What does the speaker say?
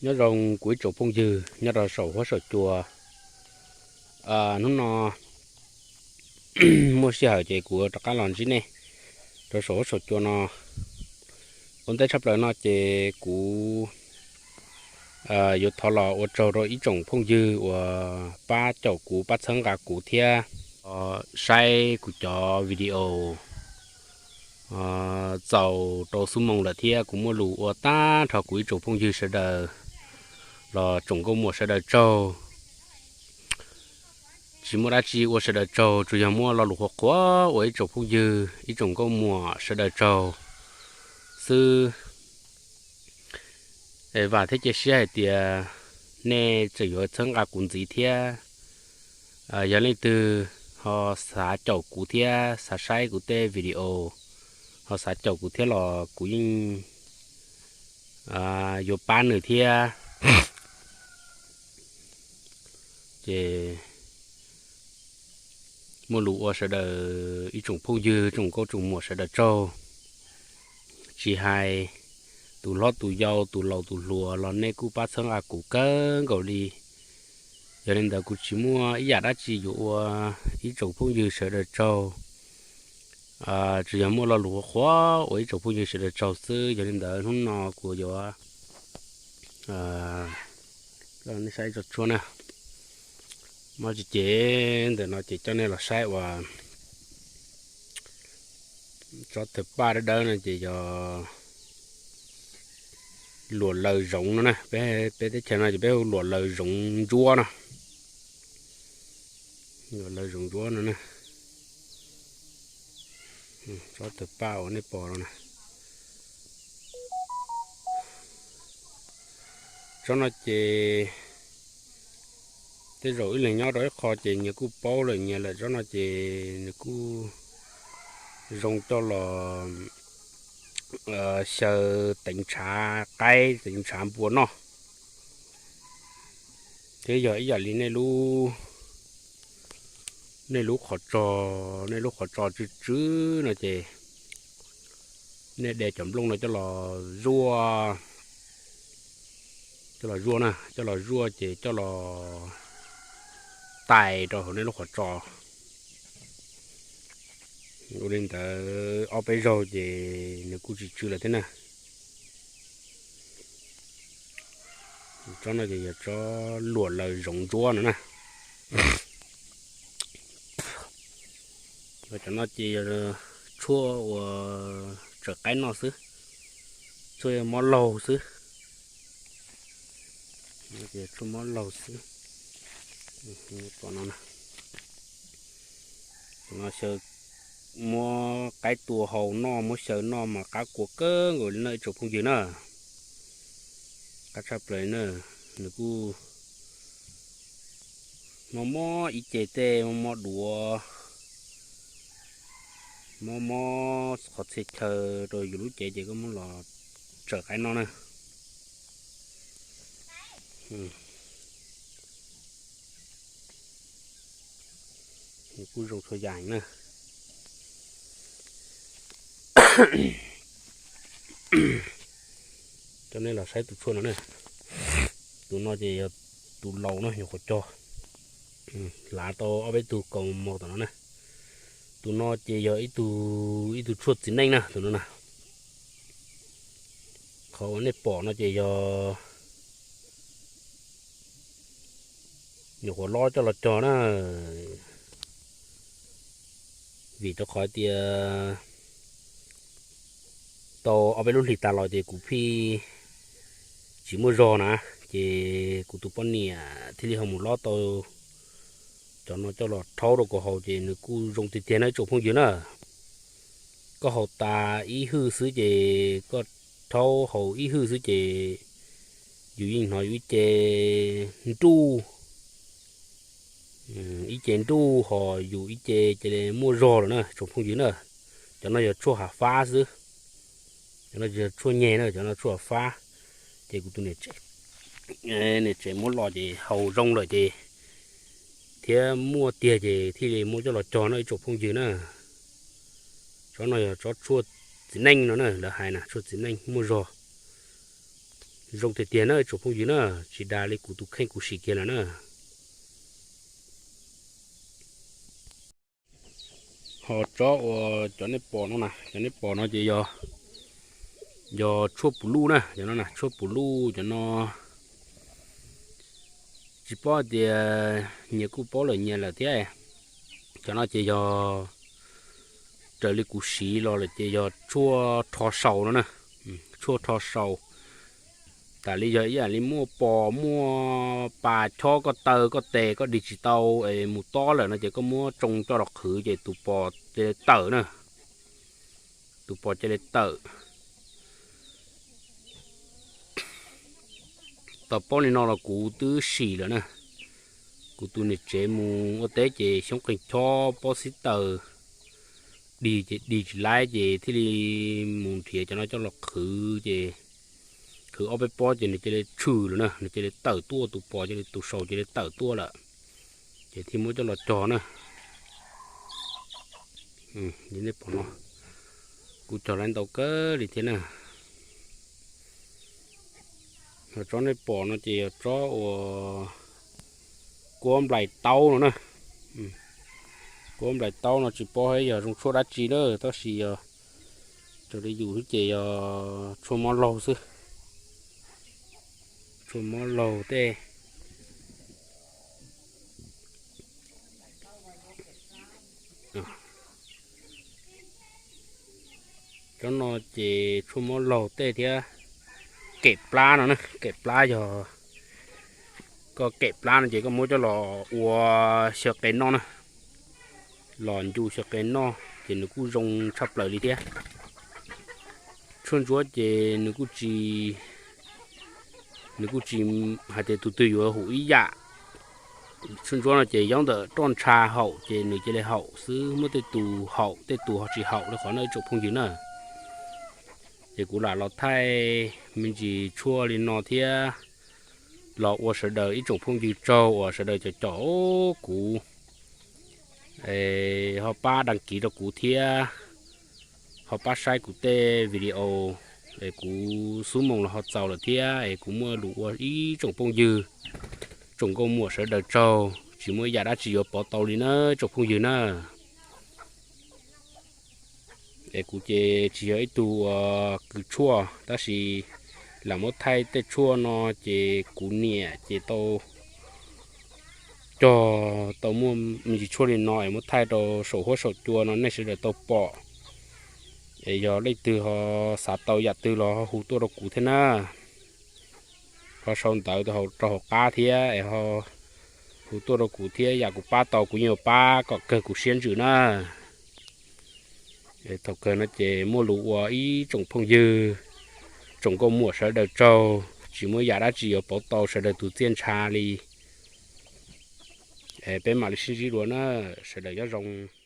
Nyob zoo kuv ib tsoom phooj ywg nyob rau saum huab saum cua. Hnub no muaj sij hawm ces kuv rov qab los ntsib nej rau saum huab saum cua no. Ua ntej tshaj plaws no ces kuv yuav thov los ua tsaug rau ib tsoom phooj ywg uas pab caum kuv, pab txhawb nqa kuv thiab saib kuv cov video txaus rau xuab moos lawm thiab. Kuv muaj lus ua tag nrho kuv ib tsoom phooj ywg sawv daws los tsoom nkauj muam sawv daws tsaug. Tsis muaj dab tsi ua sawv daws tsaug, tsuas yog muaj lo lus qhuav qhuav ua ib tsoom phooj ywg, ib tsoom nkauj muam sawv daws tsaug xwb. Vam thiab cia siab hais tias nej tseem yuav txhawb nqa kuv ntxiv thiab. Yog leej twg ho xav caum kuv thiab xav saib kuv tej video, ho xav caum kuv thiab los kuv yeej yuav pab nws thiab. Ces muaj lus ua sawv daws ib tsoom phooj ywg, tsoom nkauj tsoom muam sawv daws tsaug. Tsis hais tus hlob tus yau, tus laus tus hluas los nej kuj pab txhawb nqa kuv kawg nkaus li. Yog li ntawd kuv tsis muaj ib yam dab tsi yuav ua ib tsoom phooj ywg sawv daws tsaug, tsuas yog muaj lo lus qhuav qhuav ua ib tsoom phooj ywg sawv daws tsaug xwb. Yog li ntawd hnub no kuv yuav nej saib tsob tshuaj na. Muab tsis ces ntawm no ces coj nej los saib uas tsob thawv paj dawb dawb no ces yog luam laws zoov no na. Peb teb chaws no ces peb hu luam laws zoov ntsuab no. Luam laws zoov ntsuab no na. Tsob thawv paj uas nej pom no na. Tsob no ces tej zaum ib leeg nyob rau ib qho ces nyias kuj paub lawm nyias lawm. Tsob no ces nws kuj zoo coj los xyaw teev tshav qaib teev tshav npua noj. Thiab yog ib yam li nej lub, nej lub qhov tso, nej lub qhov tso tsw tsw no ces nej de cov nplooj no coj los zuaj, coj los zuaj na, coj los zuaj ces coj los tais rau hauv nej lub qhov tso. Ua li ntawd ob peb zaug ces nws kuj tsis tsw lawm thiab na. Tsob no ces yog tsob luam laws zoov ntsuab no na. Cov no ces yog tshuaj uas tsawm qaib noj xwb, tshuaj mob laug xwb. Tshuaj mob laug xwb. Tom no, tom no xyaw, muab qaib tua hau noj, muab xyaw noj mas qab kua kawg nkaus li no ib tsoom phooj ywg na. Qab tshaj plaws na, nws kuj mob mob ib ce tej, mob mob duav, mob mob qhov txhia chaw rau yus lub cev ces koj muab los tsawm qaib noj na. Kuj zoo txhua yam na. Coj nej los saib tus tshuaj no na. Tus no ces yog tus laus no, nyuam qhuav cog, hlav tau ob peb tug kaus mom tom no na. Tus no ces yog ib tug, ib tug tshuaj txiv neej na tus no na. Qhov uas nej pom no ces yog nyuam qhuav lob coj los cog na, vim rau qhov tias tau ob peb lub hlis tas los ces kuv phij tsis muaj zog na, ces kuv tus poj niam thiaj li ho mus lob tau cov no coj los rhaub rau kuv haus ces nws kuj zoo tiag tiag no ib tsoom phooj ywg na. Koj haus tas ib hwj xwb ces, koj rhaub haus ib hwj xwb ces yus yeej hnov yus ib ce nruj, ib ce nruj ho yus ib ce cia li muaj zog lawm na tsoom phooj ywg na. Cov no yog tshuaj hav fab xwb, cov no yog tshuaj nyeg na, cov no tshuaj hav fab. Ces kuv tus niam tsev muab los ces haus zoo lawm ces thiab muaj tiag ces thiaj li muab coj los cog no ib tsoom phooj ywg na. Tsob no yog tsob tshuaj txiv neej no na, lawv hais na tshuaj txiv neej muaj zog. Zoo tiag tiag na tsoom phooj ywg na, tsis dag li kuv tus kheej kuv sim kiag lawm na. Ho tsob uas cov nej pom no na, cov nej pom no ces yog, yog tshuaj pum luj na, cov no na tshuaj pum luj cov no. Tsis paub tias nyias kuj paub lawm nyias lawm thiab. Cov no ces yog raws li kuv siv los lawm ces yog tshuaj rho sau no na, tshuaj rho sau. Tas li yog ib yam li muaj pos muaj pas chob koj taw koj tes koj dig tsis tau es mus tob lawm no ces koj muab tsoo coj los qhwv ces tus pos cia li tawm na, tus pos cia li tawm. Tau paub li no los kuv twb sim lawm na. Kuv tus niam tsev mus ua teb ces xyoob qees chob pob xib taws dig ces dig tsis laib ces thiaj li mus nrhiav cov no coj los qhwv ces qhwv ob peb pob ces nws cia li tshwm lawm na, nws cia li tawm tuaj, tus pos cia li, tus sau cia li tawm tuaj lawm. Ces thiaj muab coj los cog na. Nej pom no, kuv cog lawv ntau kawg li thiab na. Yog tsob nej pom no ces yog tsob uas kuab nplais taub no na. Kuab nplais taub no tsis paub yog zoo tshuaj dab tsi na, tab sis yog raws li yus xwb ces yog tshuaj mob laug xwb. Tshuaj mob laug tej. Cov no ces tshuaj mob laug tej thiab. Kem plab no na, kem plab yog koj kem plab no ces koj muab coj los ua xyaw qe noj na, los ncu xyaw qe noj ces nws kuj zoo tshaj plaws li thiab. Tshuaj ntsuab ces nws kuj tsis, nws kuj tsis hais tias tus twg yuav haum ib yam. Tshuaj ntsuab no ces yob ntawm roj ntsha haum ces nws cia li haum xwb, muaj tej tus haum tej tus ho tsis haum li qhov no ib tsoom phooj ywg na. Ces kuv lam los thaij me ntsis tshuaj li no thiab los ua sawv daws ib tsoom phooj ywg tsaug uas sawv daws caum caum kuv, ho pab đăng ký rau kuv thiab, ho pab saib kuv tej video, es kuv xub moo los ho txaus lawm thiab es kuv muaj lus ua ib tsoom phooj ywg, tsoom nkauj muam sawv daws tsaug, tsis muaj ib yam dab tsi yuav pov tau li na tsoom phooj ywg na. Es kuv ces tsis yog ib tug uas kws tshuaj tab sis lam muab thaij tej tshuaj no ces kuv niam ces tau cog tau muaj me ntsis tshuaj li no es muab thaij rau saum huab saum cua no nej sawv daws tau pom. Es yog leej twg ho xav tau yam twg los ho hu tuaj rau kuv thiab na. Ho sau ntawv rau hauv qab thiab es ho hu tuaj rau kuv thiab, yam kuv pab tau kuv yeej yuav pab kom kawg kuv siab ntsws na. Thaum kawg no ces muaj lus ua ib tsoom phooj ywg, tsoom nkauj muam sawv daws tsaug, tsis muaj yam dab tsi yuav pauv tau sawv daws tus txiaj ntsha li. Peb mam li sib ntsib dua na, sawv daws nyob zoo.